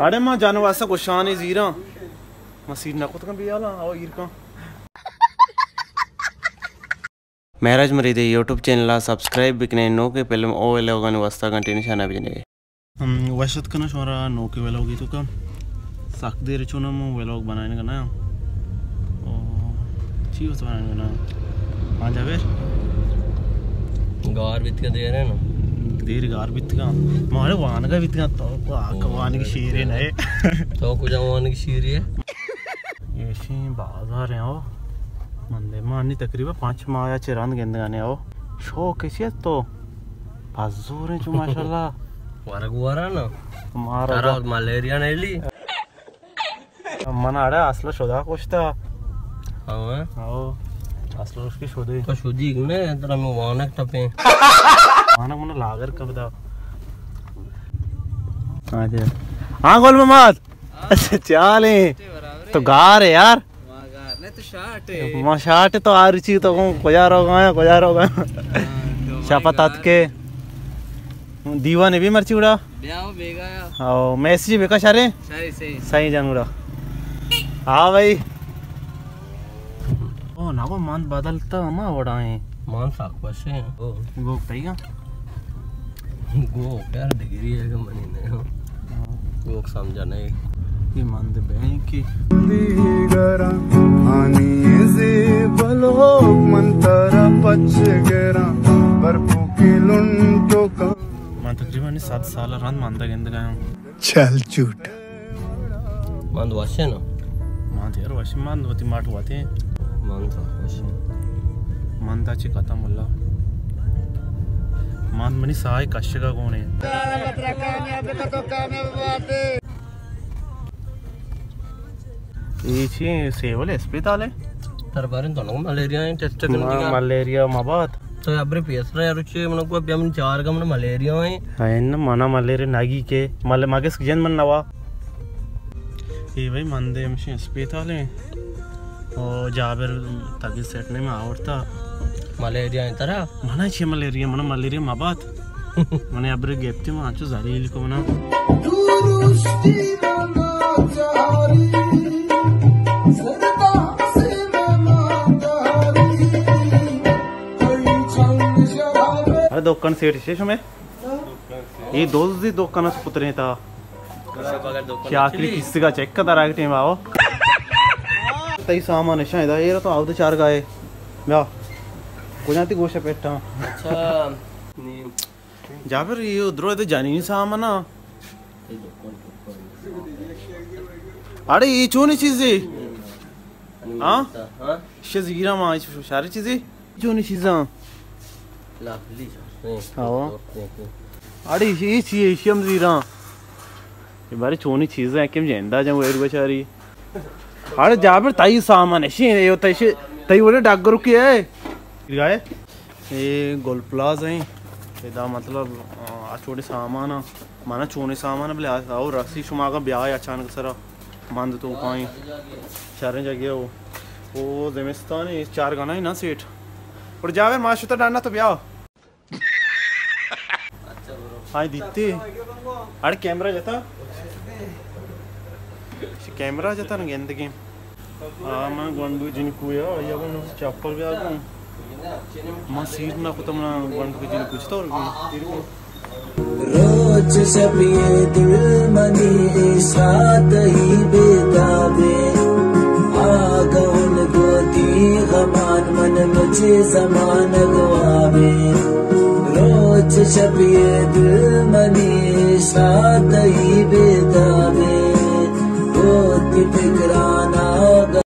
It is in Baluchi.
اڑے ما جان واسطہ گوشانی زیراں۔ ما سیر نہ کتگاں بیالاں، او ایر کن۔ مہراج مریدے یوٹیوب چینل ءَ سبسکرائب بکنیں، نوکیں فلم او ویلاگانی واسطہ گھنٹی نشانہ بجنیں۔ ہم، وش اتک کناں شمارا نوکیں ویلاگے توکا۔ سک دیر چون ہم ویلاگ بنائینگ ءَ نہ آں۔ او، چی واسطہ بنائینگ ءَ نہ آں؟ ہاں جابر؟ گار بیتگ دیر ہے نا؟ دیر گار بیتگ۔ مارے وانگ ءَ بیتگ تو کو آ او، وانگ شیرے نہ۔ تو کجا وانگ شیرے؟ ایشی بازار ہیں او۔ من دے مانی تقریباً پانچ ماہ یا چہ رند گندگانے او۔ شوق کسی ہے تو؟ پزور ہیں چو ماشاءاللہ۔ ورگ ورا نا۔ مارا ترا ملیریا نہیں لی۔ من اڑے اصل شدا کشتا۔ ہاں۔ او۔ اصل اس کی شدی۔ تو شدی نے ترا میں وانک ٹپے۔ وانک من لاگر کب دا۔ ہاں جی۔ ہاں گل محمد۔ اچھا، چال ہیں۔ تو گار ہے یار۔ ما شاٹ تو آ رچی تو کون کجا روگا ہے، کجا روگا ہے۔ شپا تات کے دیوانے بھی مرچی اڑا۔ او میسج بکا شرے۔ صحیح، صحیح۔ صحیح جان اڑا۔ ہاں بھائی۔ او نہ گو من بدلتا ہما وڑا ہیں۔ من ساک پشے ہیں۔ گو پئی گا۔ گو یار ڈگری ہے کہ منی نہیں ہو۔ گو سمجھا نہیں۔ یہ مند بینک کی۔ دیگراں آنی زیب لوگ من ترا پچ گراں، برپو کی لنٹو کا۔ من تقریباً صد سال رند مند گندگا ہوں۔ چل جھوٹ۔ مند وش ہے نا؟ مند یار وش، مند وتی ماٹ وتی۔ مند وش۔ مند اچی ختم اللہ۔ مند منی ساہ کشگا گونے۔ اے چی سیول اسپتال ہے؟ تر باریں تو ملیریا ہیں ٹیسٹ کرنے ما کا۔ ملیریا مبات۔ تو ابرے پیسرا یار چے من کو بیا من چار کا من ملیریا ہیں۔ ہاں، نہ منا ملیریا نگی کے۔ مل-، مگس جن من نوا۔ اے بھائی من دے ہمشی اسپتال ہیں۔ او جابر طبیعت سیٹ نہیں میں آورتا۔ ملیریا ہیں ترا؟ منا چی ملیریا؟ منا ملیریا مبات۔ منا ابرے گپتی من انچو ذلیل کو منا۔ ارے دکان سیٹ شش میں۔ یہ دوزی دکان اس پتریں تا۔ کیا کلی کسی کا چیک کا دراگ ٹیم آو۔ تئی سامان نشان ادا، یہ تو آو تو چار گائے۔ بیا۔ کجا تی گوشہ پیٹا۔ اچھا۔ جابر، یہ درو دے جانی سامان نا۔ اڑے، یہ چونی چیزی؟ ہاں؟ شزیرہ ما، شاری چیزی؟ چونی چیزاں؟ ہاں۔ اڑے، یہ چیئے، شمزیراں۔ یہ بارے چونی چیزاں کہ جندا جن ویر بچاری۔ اڑے جابر، تئی سامان ہے، شین، یہ تئی شی-، تئی وڑے ڈاکر کی ہے۔ گائے؟ اے گل پلاز ہیں۔ ادا مطلب، آ، چوڑے سامان آ۔ منا چونے سامان بلے آ، او رسی شما اگاں بیا اچانک سرا مند تو کائیں۔ شریں جگہ او۔ او زمستان ہے، چار گنا ہے نا سیٹ۔ اور جاوے ما شتا ڈانا تو بیا۔ ہاں دیتے۔ اڑ کیمرہ جتا۔ کیمرہ جتا نا گندگی۔ آ، من گونڈو جنکو یا، یا من چاپل بیا گون۔ من سیر نہ کتا، من گونڈو جنکو چطور گون؟ روچ شپی دل منی ساعت ہی بیتابے۔ آگون گوتی غمان من مجھے زمان گوابے۔ روچ شپی دل منی ساعت ہی بیتابے۔